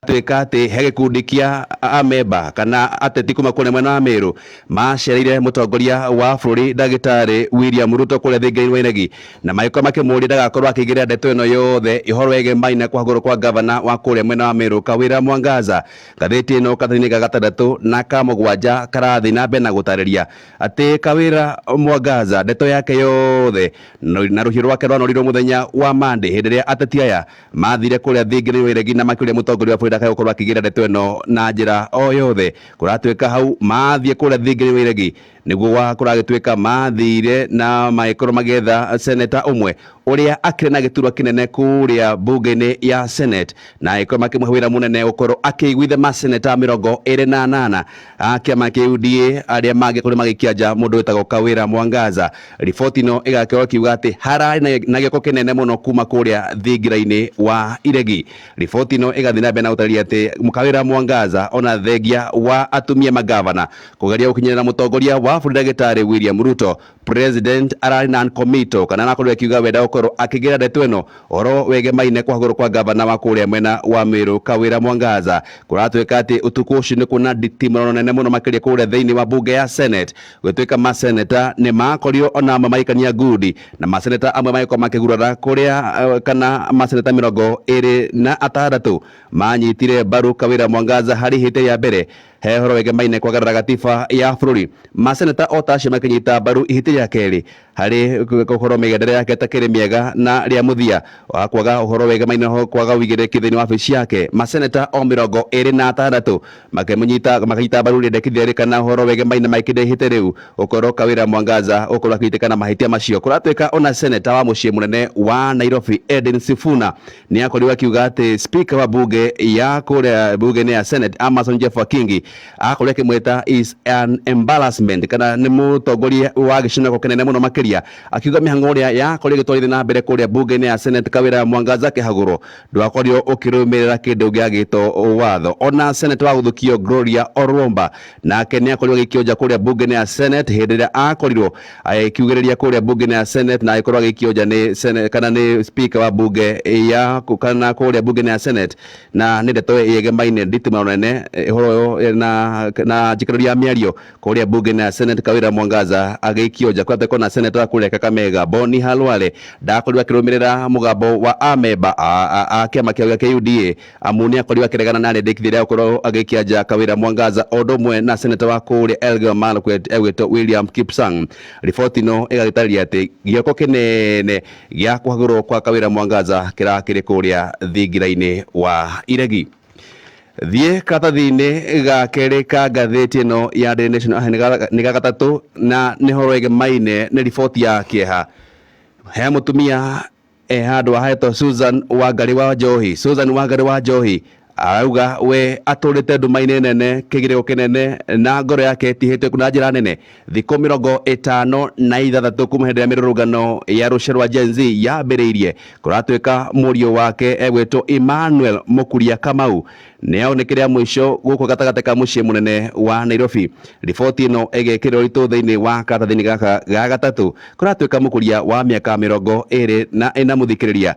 Tuĩka atĩ he gĩkundi kĩa amemba kana ateti kuma kũrĩa mwena wa Meru macereire mũtongoria wa bũrũri ndagĩtarĩ William Ruto kũrĩa thinga-inĩ wa Iregi na magĩkorwo makĩmũria ndagakorwo akĩingĩrĩra ndeto ĩno yothe ũhoro wĩgiĩ kwahagũrwo kwa gavana wa kũrĩa mwena wa Meru Kawira Mwangaza. Ngathĩti ĩno karatathi-inĩ ga gatandatũ na ka mũgwanja karathiĩ na mbere na gũtarĩria atĩ Kawira Mwangaza ndeto yake yothe na rũhiũ rwake rwanorirwo mũthenya wa Monday hĩndĩ ĩrĩa ateti aya mathire kũrĩa thingira wa Iregi na makĩũria mũtongoria wa bũrũri ndakae gũkorwo akĩingĩrĩra ndeto ĩno na njĩra o yothe. Kũratuĩka hau mathiĩ kũrĩa thingira wa Iregi nĩguo wa kũragĩtuĩka mathire na magĩkorwo magĩetha seneta ũmwe ũrĩa akĩrĩ na gĩturwa kĩnene kũrĩa bunge-inĩ ya Senate na agĩkorwo makĩmũhe wĩra mũnene gũkorwo akĩiguithia maseneta 28 a kĩama kĩa UDA arĩa mangĩkorwo magĩikia nja mũndũ wĩtagwo Kawira Mwangaza. Riboti ĩno ĩgakorwo ĩkiuga atĩ hararĩ na gĩko kĩnene mũno kuma kũrĩa thingira-inĩ wa Iregi. Riboti ĩno ĩgathiĩ na mbere na gũtarĩria atĩ Kawira Mwangaza ona thengia wa atumia magavana kũgeria gũkinyĩra mũtongoria wa bũrũri ndagĩtarĩ William Ruto, president ararĩ non-committal kana arakorirwo akiuga wenda gũkorwo akĩingĩra ndeto ĩno ũhoro wegemaine kwahagũrwo kwa gavana wa kũrĩa mwena wa Meru Kawira Mwangaza. Kũratuĩka atĩ ũtukũ ũcio nĩ kuona nditimũrano nene mũno makĩria kũrĩa thĩinĩ wa bunge ya Senate, gũtuĩka maseneta nĩ makorirwo ona amwe magĩikania ngundi na maseneta amwe magĩkorwo makĩgurara kũrĩa kana maseneta 26 manyitire mbaru Kawira Mwangaza harĩ ihĩtia rĩa mbere he ũhoro wegemaine kwagarara gatiba ya bũrũri. Maseneta o ta acio makĩnyita mbaru ihĩtia rĩa kerĩ harĩ gũkorwo mĩgendere yake ĩtakĩrĩ mĩega na rĩa mũthia wa kwaga ũhoro wegemaine kwaga ũigĩrĩrĩki thĩinĩ wa wabici yake. Maseneta o 26 makĩmũnyita makĩnyita mbaru rĩendekithia rĩ kana ũhoro wegemaine maikĩrĩra ihĩtia rĩu gũkorwo Kawira Mwangaza gũkorwo akĩnyitĩkana mahĩtia macio. Kũratuĩka ona seneta wa mũciĩ mũnene wa Nairobi Edwin Sifuna nĩ akorirwo akiuga atĩ speaker wa bunge ya kũrĩa bunge-inĩ ya Senate Amason Jeff Kingi akorirwo akĩmwĩta is an embarrassment kana nĩ mũtongoria wa gĩconoko kĩnene mũno makĩria, akiuga mĩhang'o ĩrĩa yakorirwo ĩgĩtwarithio na mbere kũrĩa bunge-inĩ ya Senate Kawira Mwangaza akĩhagũrwo ndwakorirwo ũkĩrũmĩrĩra kĩndũ gĩagĩtwo watho. Ona seneta wa gũthukio Gloria Oromba nake nĩ akorirwo agĩikio nja kũrĩa bunge-inĩ ya Senate hĩndĩ ĩrĩa akorirwo agĩkiugĩrĩria kũrĩa bunge-inĩ ya Senate na agĩkorwo agĩikio nja nĩ Senate kana nĩ speaker wa bunge ya kana kũrĩa bunge-inĩ ya Senate, na nĩ ndeto yegemaine nditimũrano nene ũhoro ũyũ na njikarĩri ya mĩario kũrĩa bunge-inĩ ya Senate Kawira Mwangaza agĩikio nja. Kũratuĩka ona seneta wa kũrĩa Kakamega Boni Khalwale ndakorirwo akĩrũmĩrĩra mũgambo wa amemba a kĩama kĩao gĩa UDA amu nĩ akorirwo akĩregana na rĩendekithia rĩa gũkorwo agĩikia nja Kawira Mwangaza o ũndũ ũmwe na seneta wa kũrĩa Elgeyo Marakwet egwĩtwo William Kipsang. Riboti ĩno ĩgagĩtarĩria atĩ gĩoko kĩnene gĩa kũhagũrwo kwa Kawira Mwangaza kĩrakĩrĩ kũrĩa thingira-inĩ wa Iregi. Thiĩ karatathi-inĩ ga kerĩ ka ngathĩti ĩno ya Daily Nation nĩ ga gatatũ na nĩ ũhoro wĩgemaine nĩ riboti ya kĩeha he mũtumia e handũ ahetwo Susan Wangari wa Njohi. Susan Wangari wa Njohi arauga we atũrĩte nduma-inĩ nene kĩgirĩko kĩnene na ngoro yake ĩtihĩtio na njĩra nene thikũ 56 kuma hĩndĩ ĩrĩa mĩrũrũngano ya rũciaro rwa Gen Z yambĩrĩirie. Kũratuĩka mũriũ wake egwĩtwo Emmanuel Mũkuria Kamau nĩ aonekire rĩa mũico gũkũ gatagatĩ ka mũciĩ mũnene wa Nairobi. Riboti ĩno ĩgekĩrwo ũritũ thĩinĩ wa karatathi-inĩ gaka ga gatatũ. Kũratuĩka Mũkuria wa mĩaka 24 mũthikĩrĩria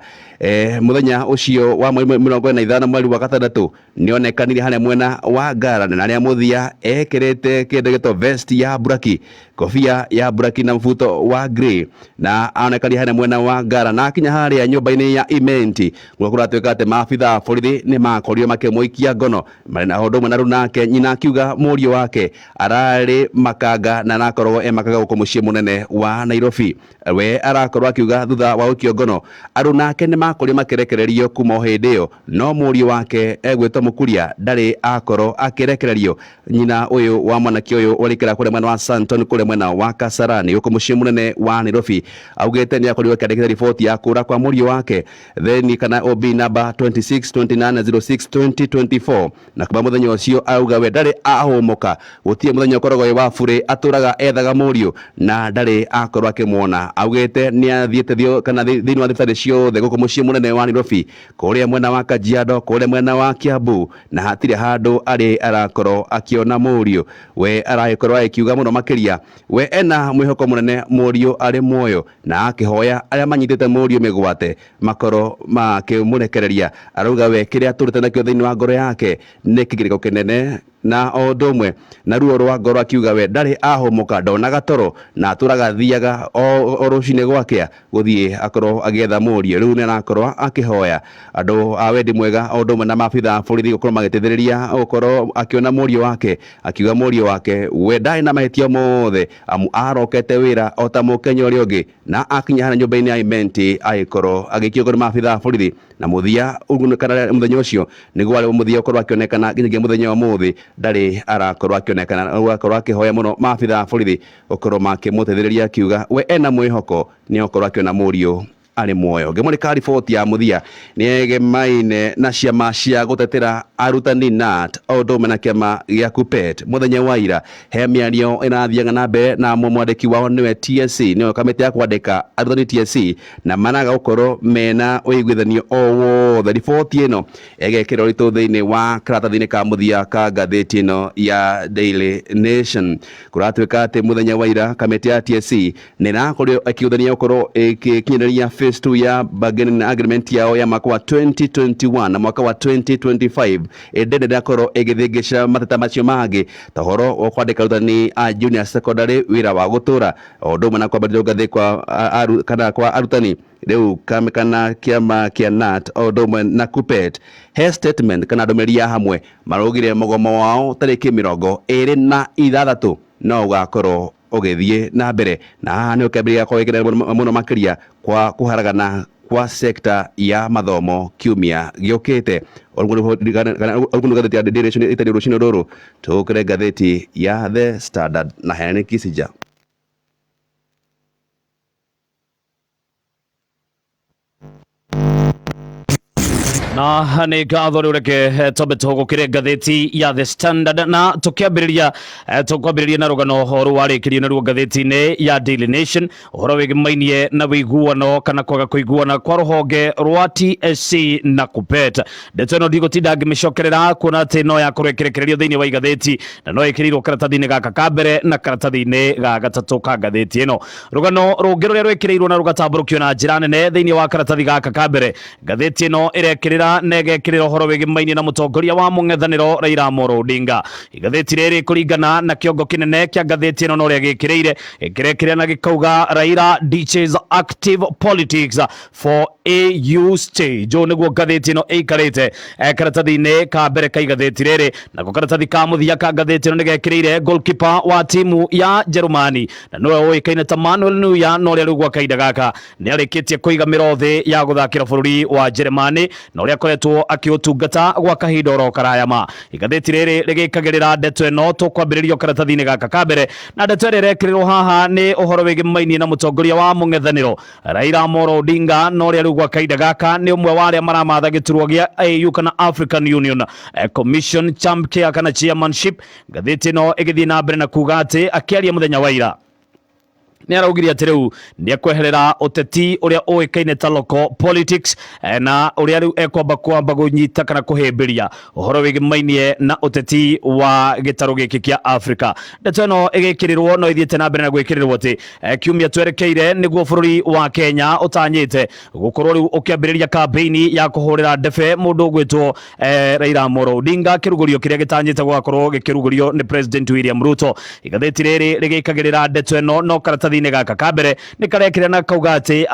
mũthenya ũcio wa mweri 25 mweri wa gatandatũ nĩonekanire harĩa mwena wa Ngara na harĩa mũthia ekĩrĩte kĩndũ gĩtwo vest ya buraki, kobia ya buraki na mũbuto wa grey, na aonekanire harĩa mwena wa Ngara na akinya harĩa nyũmba-inĩ ya Imenti kũrĩa kũratuĩka atĩ maabitha a borithi nĩ makorirwo makĩmũikia ngono marĩ na ũndũ ũmwe na rĩu nake nyina akiuga mũriũ wake ararĩ makanga na arakoragwo e makanga gũkũ mũciĩ mũnene wa Nairobi. We arakorwo akiuga thutha wa gũikio ngono arũ nake nĩ makorirwo makĩrekererio kuma o hĩndĩ ĩyo, no mũriũ wake egwĩtwo Mũkuria ndarĩ akorwo akĩrekererio. Nyina ũyũ wa mwanake ũyũ ũrĩkĩra kũrĩa mwena wa Santon kũrĩa mwena wa Kasarani gũkũ mũciĩ mũnene wa Nairobi augĩte nĩ akorirwo akĩandĩkĩte riboti ya kũra kwa mũriũ wake theni kana OB number 262906 2024, na kuma mũthenya ũcio auga we ndarĩ ahũmũka, gũtirĩ mũthenya ũkoragwo wĩ wa burĩ, atũraga ethaga mũriũ na ndarĩ akorwo akĩmuona. Augĩte nĩ athiĩte kana thĩinĩ wa thibitarĩ ciothe gũkũ mũciĩ mũnene wa Nairobi, kũrĩa mwena wa Kajiado, kũrĩa mwena wa Kiambu, na hatirĩ handũ arĩ arakorwo akĩona mũriũ. We aragĩkorwo agĩkiuga mũno makĩria we ena mwĩhoko mũnene mũriũ arĩ muoyo na akĩhoya arĩa manyitĩte mũriũ mĩgwate makorwo makĩmũrekereria. Arauga we kĩrĩa atũrĩte nakĩo thĩinĩ wa ngoro Ngoro yake nĩ kĩgirĩko kĩnene na o ũndũ ũmwe na ruo rwa ngoro, akiuga we ndarĩ ahũmũka, ndonaga toro na atũraga athiaga o rũcinĩ gwakĩa gũthiĩ akorwo agĩetha mũriũ. Rĩu nĩ arakorwo akĩhoya andũ a wendi mwega o ũndũ ũmwe na maabitha a borithi gũkorwo magĩteithĩrĩria gũkorwo akĩona mũriũ wake, akiuga mũriũ wake we ndarĩ na mahĩtia mothe amu arokete wĩra o ta mũkenya ũrĩa ũngĩ, na akinya harĩa nyũmba-inĩ ya Imenti agĩkorwo agĩikio kũrĩ maabitha a borithi, na mũthia kana mũthenya ũcio nĩguo warĩ mũthia ũkorwo akĩonekana. Nginyagia mũthenya wa ũmũthĩ ndarĩ arakorwo akĩonekana. Rĩu akorwo akĩhoya mũno maabitha a borithi gũkorwo makĩmũteithĩrĩria, akiuga we ena mwĩhoko nĩ egũkorwo akĩona mũriũ arĩ muoyo. Ngĩmũrĩka riboti ya mũthia nĩ egemaine na ciama cia gũtetera arutani KNUT o ũndũ ũmwe na kĩama gĩa KUPPET. Mũthenya wa ira he mĩario ĩrathiaga na mbere na mwandĩki wao nĩwe TSC, nĩwe kamĩtĩ ya kwandĩka arutani TSC, na maraga gũkorwo mena ũiguithanio o wothe. Riboti ĩno ĩgekĩrwo ũritũ thĩinĩ wa karatathi-inĩ ka mũthia ka ngathĩti ĩno ya Daily Nation. Kũratuĩka atĩ mũthenya wa ira kamĩtĩ ya TSC nĩ ĩrakorirwo ĩkĩũthania gũkorwo ĩgĩkinyanĩria phase 2 ya bargaining agreement yao ya mwaka wa 2021 na mwaka wa 2025, ĩndĩ ndĩrakorwo ĩgĩthĩngĩca mateta macio mangĩ ta ũhoro wa kwandĩka arutani a junior secondary wĩra wa gũtũra, o ũndũ ũmwe na kwambĩrĩrio ngathĩ kwa kana kwa arutani. Rĩu kana kĩama kĩa KNUT o ũndũ ũmwe na KUPPET he statement kana ndũmĩrĩri ya hamwe maraugire mũgomo wao tarĩki 26 no ũgakorwo ũgĩthiĩ na mbere, na haha nĩ ũkĩambĩrĩria gũkorwo gĩkĩnene mũno makĩria kwa kũharagana kwa sekta ya mathomo kiumia gĩũkĩte. Ũguo nĩ ngathĩti ya Daily Nation ĩtarĩ rũcinĩ rũrũ. Tũgũkĩre ngathĩti ya The Standard na Henry Kissinger. Na nĩ ngatho. Rĩu reke twambe tũhũgũkĩre ngathĩti ya The Standard, na tũkĩambĩrĩria tũkwambĩrĩria na rũgano rũu warĩkĩrio naruo ngathĩti-inĩ ya Daily Nation, ũhoro wĩgĩmainie na wĩiguano kana kwaga kũiguana kwa rũhonge rwa TSC na KUPPET. Ndeto ĩno ndigũtinda ngĩmĩcokerera, kuona atĩ no yakorwo ĩkĩrekererio thĩinĩ wa igathĩti na no ĩkĩrĩirwo karatathi-inĩ gaka ka mbere na karatathi-inĩ ga gatatũ ka ngathĩti ĩno. Rũgano rũngĩ rũrĩa rwĩkĩrĩirwo na rũgatambũrũkio na njĩra nene thĩinĩ wa karatathi gaka ka mbere, ngathĩti ĩno ĩrekĩrĩra na ĩgekĩrĩra ũhoro wĩgĩmainie na mũtongoria wa mũng'ethanĩro Raila Amolo Odinga. Igathĩti rĩrĩ, kũringana na kĩongo kĩnene kĩa ngathĩti ĩno na ũrĩa gĩkĩrĩire, gĩkĩrekĩrĩra na gĩkauga, "Raila ditches active politics for AU stage." Ũũ nĩguo ngathĩti ĩno ĩikarĩte karatathi-inĩ ka mbere ka igathĩti rĩrĩ. Nako karatathi ka mũthia ka ngathĩti ĩno nĩ gekĩrĩire goalkeeper wa timu ya Jerumani na nĩwe ũĩkaine ta Manuel Neuer, na ũrĩa rĩu gwa kahinda gaka nĩ arĩkĩtie kũiga mĩro thĩ ya gũthakĩra bũrũri wa Jeremani na ũrĩa akoretwo akĩũtungata gwa kahinda oro karaya ma. Igathĩti rĩrĩ rĩgĩkagĩrĩra ndeto ĩno, tũkwambĩrĩrio karatathi-inĩ gaka ka mbere, na ndeto ĩrĩa ĩrekĩrĩrwo haha nĩ ũhoro wĩgĩmainie na mũtongoria wa mũng'ethanĩro Raila Amolo Odinga, na ũrĩa rĩu gwa kahinda gaka nĩ ũmwe wa arĩa maramatha gĩturwa gĩa AU kana African Union Commission champ kana chairmanship. Ngathĩti ĩno ĩgĩthiĩ na mbere na kuga atĩ akĩaria mũthenya wa ira nĩ araugire atĩ rĩu nĩ ekweherera ũteti ũrĩa ũĩkaine ta local politics, na ũrĩa rĩu ekwamba kwamba kũnyita kana kũhĩmbĩria ũhoro wĩgĩmainie na ũteti wa gĩtarũ gĩkĩ kĩa Africa. Ndeto ĩno ĩgĩkĩrĩrwo no ĩthiĩte na mbere na gwĩkĩrĩrwo atĩ kiumia twerekeire nĩguo bũrũri wa Kenya ũtanyĩte gũkorwo rĩu ũkĩambĩrĩria kambĩini ya kũhũrĩra ndebe mũndũ ũgwĩtwo Raila Amolo Odinga, kĩrugũrio kĩrĩa gĩtanyĩte gũgakorwo gĩkĩrugũrio nĩ President William Ruto. Igathĩti rĩrĩ rĩgĩkagĩrĩra ndeto ĩno, no karatathi-inĩ gaka ka mbere nĩ karekĩra na kauga atĩ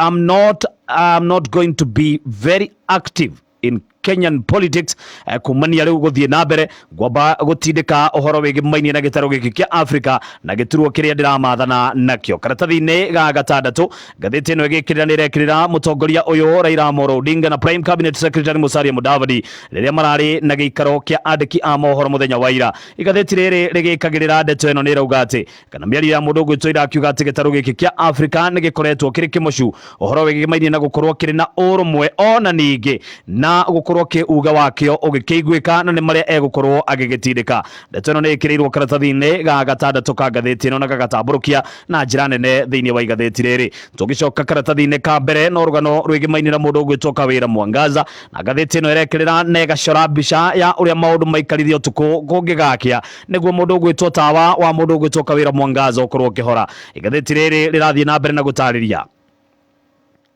I'm not going to be very active in Kenyan politics kumania rĩu gũthiĩ na mbere ngwamba gũtindĩka ũhoro wĩgĩmainie na gĩtarũ gĩkĩ kĩa Africa na gĩturwa kĩrĩa ndĩramathana nakĩo. Karatathi-inĩ ga gatandatũ, ngathĩti ĩno ĩgĩkĩrĩra nĩ ĩrekĩrĩra mũtongoria ũyũ Raila Amolo Odinga na Prime Cabinet Secretary Musalia Mudavadi rĩrĩa mararĩ na gĩikaro kĩa andĩki a mohoro mũthenya wa ira. Igathĩti rĩrĩ rĩgĩkagĩrĩra ndeto ĩno nĩ ĩrauga atĩ kana mĩario ya mũndũ ũgwĩtwo irakiuga atĩ gĩtarũ gĩkĩ kĩa Africa nĩ gĩkoretwo kĩrĩ kĩmocu ũhoro wĩgĩmainie na gũkorwo kĩrĩ na ũrũmwe, ona ningĩ na gũkorwo kĩ uga wakĩo ũgĩkĩiguĩka na nĩ marĩa egũkorwo agĩgĩtindĩka. Ndeto ĩno nĩ ĩkĩrĩirwo karatathi-inĩ ga gatandatũ ka ngathĩti ĩno na gagatambũrũkia na njĩra nene thĩinĩ wa igathĩti rĩrĩ. Tũgĩcoka karatathi-inĩ ka mbere, no rũgano rwĩgĩmainie na mũndũ ũgwĩtwo Kawĩra Mwangaza, na ngathĩti ĩno ĩrekĩrĩra na ĩgacora mbica ya ũrĩa maũndũ maikarire ũtukũ kũngĩgakĩa nĩguo mũndũ ũgwĩtwo tawa wa mũndũ ũgwĩtwo Kawĩra Mwangaza ũkorwo ũkĩhora. Igathĩti rĩrĩ rĩrathiĩ na mbere na gũtarĩria.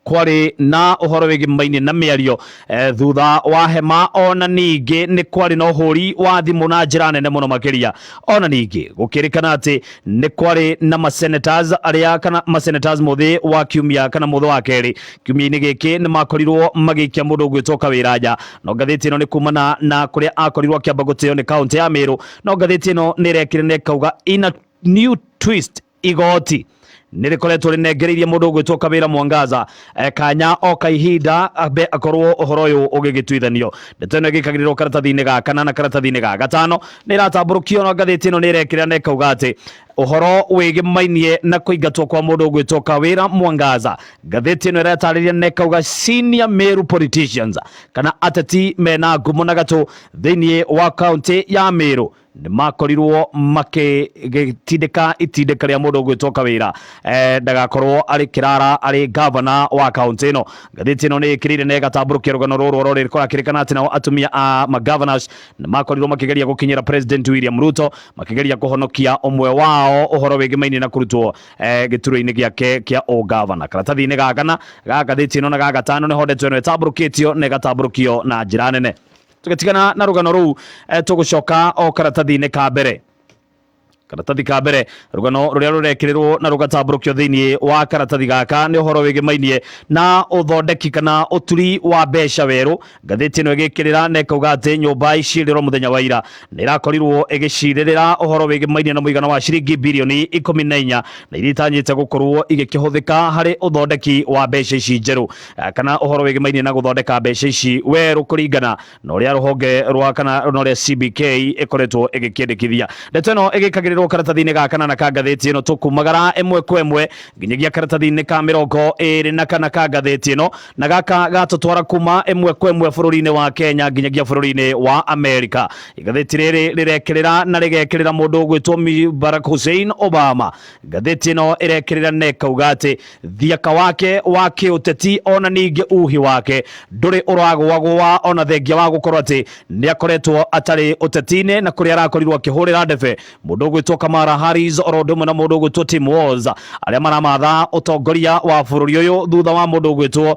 Kwarĩ na ũhoro wĩgĩmaine na mĩario thutha wa hema, ona ningĩ nĩ kwarĩ na ũhũri wa thimũ na njĩra nene mũno makĩria. Ona ningĩ gũkĩrĩkana atĩ nĩ kwarĩ na masenators arĩa kana masenators mũthĩ wa kiumia kana mũthĩ wa kerĩ kiumia-inĩ gĩkĩ nĩ makorirwo magĩikia mũndũ ũgwĩtwo Kawĩra nja. No ngathĩti ĩno nĩ kumana na kũrĩa akorirwo akĩamba gũtĩo nĩ kaũntĩ ya Meru. No ngathĩti ĩno nĩ ĩrekire na ĩkauga in a new twist, igoti nĩ rĩkoretwo rĩnengereirie mũndũ ũgwĩtwo Kawĩra Mwangaza kanya o kaihinda ambe akorwo ũhoro ũyũ ũgĩgĩtuithanio. Ndeto ĩno ĩgĩkagĩrĩrwo karatathi-inĩ ga kana na karatathi-inĩ ga gatano nĩ ĩratambũrũkio. No ngathĩti ĩno nĩ ĩrekĩrĩra na ĩkauga atĩ ũhoro wĩgĩmainie na kũingatwo kwa mũndũ ũgwĩtwo Kawĩra Mwangaza, ngathĩti ĩno ĩratarĩria na ĩkauga senior Meru politicians kana ateti mena ngumo na gatũ thĩinĩ wa kaunti ya Meru nĩ makorirwo makĩtindĩka itindĩka rĩa mũndũ ũgwĩtwo Kawĩra ndagakorwo arĩ kĩrara arĩ gavana wa kaunti ĩno. Ngathĩti ĩno nĩ ĩkĩrĩire na ĩgatambũrũkia rũgano rũrũ oro rĩrĩ kũrakĩrĩkana atĩ nao atumia a magovernors nĩ makorirwo makĩgeria gũkinyĩra President William Ruto makĩgeria kũhonokia ũmwe wao ũhoro wĩgĩmaine na kũrutwo gĩturwa-inĩ gĩake kĩa ũgavana. Karatathi-inĩ ga kana ga ngathĩti ĩno na ga gatano nĩho ndeto ĩno ĩtambũrũkĩtio na ĩgatambũrũkio na njĩra nene. Tũgĩtigana na rũgano rũu, tũgũcoka o karatathi-inĩ ka mbere, karatathi ka mbere, rũgano rũrĩa rũrekĩrĩrwo na rũgatambũrũkio thĩinĩ wa karatathi gaka nĩ ũhoro wĩgĩmainie na ũthondeki kana ũturi wa mbeca werũ. Ngathĩti ĩno ĩgĩkĩrĩra na ĩkauga atĩ nyũmba icirĩro mũthenya wa ira nĩ ĩrakorirwo ĩgĩcirĩrĩra ũhoro wĩgĩmainie na mũigana wa ciringi birioni 14 na iria itanyĩte gũkorwo igĩkĩhũthĩka harĩ ũthondeki wa mbeca ici njerũ, kana ũhoro wĩgĩmainie na gũthondeka mbeca ici werũ kũringana na ũrĩa rũhonge rwa kana na ũrĩa CBK ĩkoretwo ĩgĩkĩendekithia. Ndeto ĩno ĩgĩkagĩrĩrwo karatathi-inĩ ga kana na ka ngathĩti ĩno. Tũkumagara ĩmwe kwa ĩmwe nginyagia karatathi-inĩ ka 24 ka ngathĩti ĩno, na gaka gatũtwara kuma ĩmwe kwa ĩmwe bũrũri-inĩ wa Kenya nginyagia bũrũri-inĩ wa Amerika. Igathĩti rĩrĩ rĩrekĩrĩra na rĩgekĩrĩra mũndũ ũgwĩtwo Barack Hussein Obama. Ngathĩti ĩno ĩrekĩrĩra na ĩkauga atĩ thiaka wake wa kĩũteti ona ningĩ uhi wake ndũrĩ ũragũagũa, ona thengia wa gũkorwo atĩ nĩ akoretwo atarĩ ũteti-inĩ na kũrĩa arakorirwo akĩhũrĩra ndebe mũndũ ũgwĩtwo Kamala Harris oro ũndũ ũmwe na mũndũ ũgwĩtwo Tim Walz arĩa maramatha ũtongoria wa bũrũri ũyũ thutha wa mũndũ ũgwĩtwo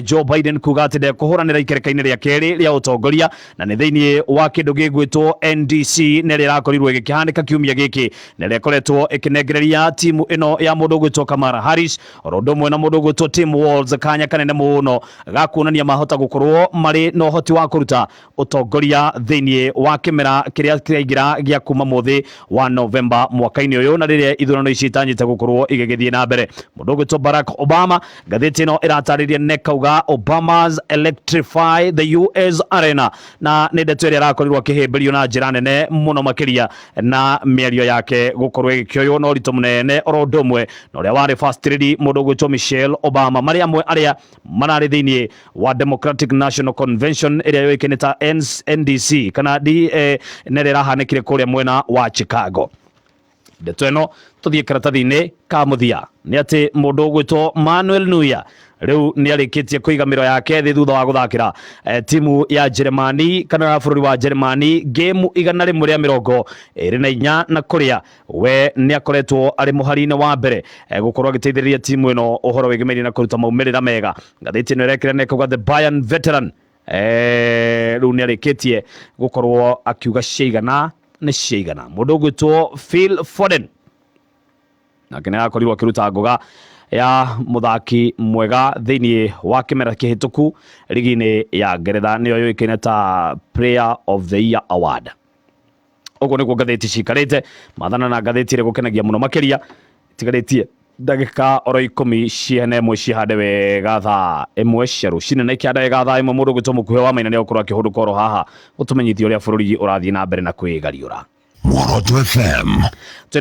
Joe Biden kuga atĩ ndekũhũranĩra ikereka-inĩ rĩa kerĩ rĩa ũtongoria. Na nĩ thĩinĩ wa kĩndũ gĩgwĩtwo NDC na ĩrĩa ĩrakorirwo ĩgĩkĩhanĩka kiumia gĩkĩ na ĩrĩa ĩkoretwo ĩkĩnengereria timu ĩno ya mũndũ ũgwĩtwo Kamala Harris oro ũndũ ũmwe na mũndũ ũgwĩtwo Tim Walz kanya kanene mũno ga kuonania mahota gũkorwo marĩ na ũhoti wa kũruta ũtongoria thĩinĩ wa kĩmera kĩrĩa kĩraingĩra gĩa kuma mũthĩ wa Novemba mwaka-inĩ ũyũ na rĩrĩa ithurano ici itanyĩte gũkorwo igĩgĩthiĩ na mbere. Mũndũ ũgwĩtwo Barack Obama, ngathĩti ĩno ĩratarĩria na ĩkauga Obamas electrify the US arena, na nĩ ndeto ĩrĩa ĩrakorirwo akĩhĩmbĩrio na njĩra nene mũno makĩria na mĩario yake gũkorwo ĩgĩkĩoywo na ũritũ mũnene oro ũndũ ũmwe na ũrĩa warĩ first lady mũndũ ũgwĩtwo Michelle Obama, marĩ amwe arĩa mararĩ thĩinĩ wa Democratic National Convention ĩrĩa yũĩkaine ta NDC kana D, na ĩrĩa ĩrahanĩkire kũrĩa mwena wa Chicago. Ndeto ĩno tũthiĩ karatathi-inĩ ka mũthia nĩ atĩ mũndũ ũgwĩtwo Manuel Neuer rĩu nĩ arĩkĩtie kũiga mĩro yake thĩ thutha wa gũthakĩra timu ya Jeremani kana ya bũrũri wa Jeremani ngĩmu 124, na kũrĩa we nĩ akoretwo arĩ mũhari-inĩ wa mbere gũkorwo agĩteithĩrĩria timu ĩno ũhoro wĩgĩmainie na kũruta maumĩrĩra mega. Ngathĩti ĩno ĩrekĩra na ĩkauga the Bayern veteran rĩu nĩ arĩkĩtie gũkorwo akiuga ciaigana nĩ ciaigana. Mũndũ ũgwĩtwo Phil Foden nake nĩ arakorirwo akĩruta ngoga ya mũthaki mwega thĩinĩ wa kĩmera kĩhĩtũku rigi-inĩ ya Ngeretha, nĩyo yũĩkaine ta Player of the Year Award. Ũguo nĩguo ngathĩti cikarĩte mathana na ngathĩti ĩrĩa gũkenagia mũno makĩria. Itigarĩtie ndagĩka oro 10 ciene ĩmwe cihande wega thaa 1 cia rũcinĩ, na ikĩhanda wega thaa 1 mũndũ ũgwĩtwo Mũkuhĩ wa Maina nĩ egũkorwo akĩhũndũka oro haha gũtũmenyithia ũrĩa bũrũri ũrathiĩ na mbere na kwĩgariũra. Muoroto FM. Twĩna